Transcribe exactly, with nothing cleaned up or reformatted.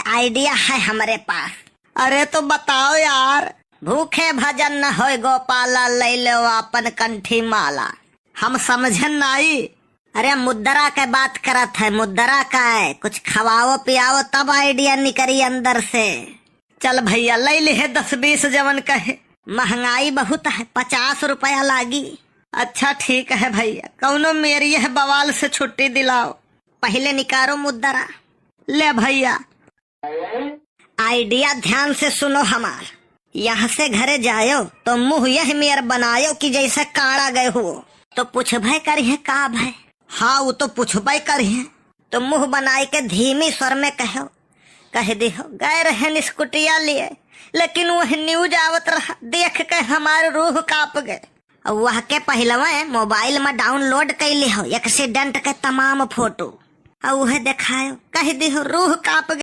idea है हमरे पास। अरे तो बताओ यार। भूखे भजन न होय गोपाला, लइ लो आपन कंठी माला। हम समझन नाई। अरे मुद्रा के बात करत है, मुद्रा का है, कुछ खवाओ पियाओ तब idea निकरी अंदर से। चल भइया, लइ लिहे दस बीस जवन कहे। महंगाई बहुत है, पचास रुपया लागी। अच्छा ठीक है भइया, कउनो मेरी यह बवाल से छुट्टी दिलाओ। पहिले निकारो मुद्रा। ले भइया। Idea ध्यान से सुनो हमार। यहाँ से घरे जायो तो मुँह यह मेर बनायो कि जैसे काड़ा गए हुओ। तो पूछबे करिहे का भय? हाँ, वो तो पूछबे करिहे। तो मुँह बनाए के धीमी स्वर में कहो, कह दिहो, गए रहन स्कूटिया लिए, लेकिन वह news आवत रहा, देख के हमार रूह काँप गए। और वह के पहलवे mobile में download कर लिहो accident के तमाम photo, और वह देखायो, कह दिहो, रूह काँप गए।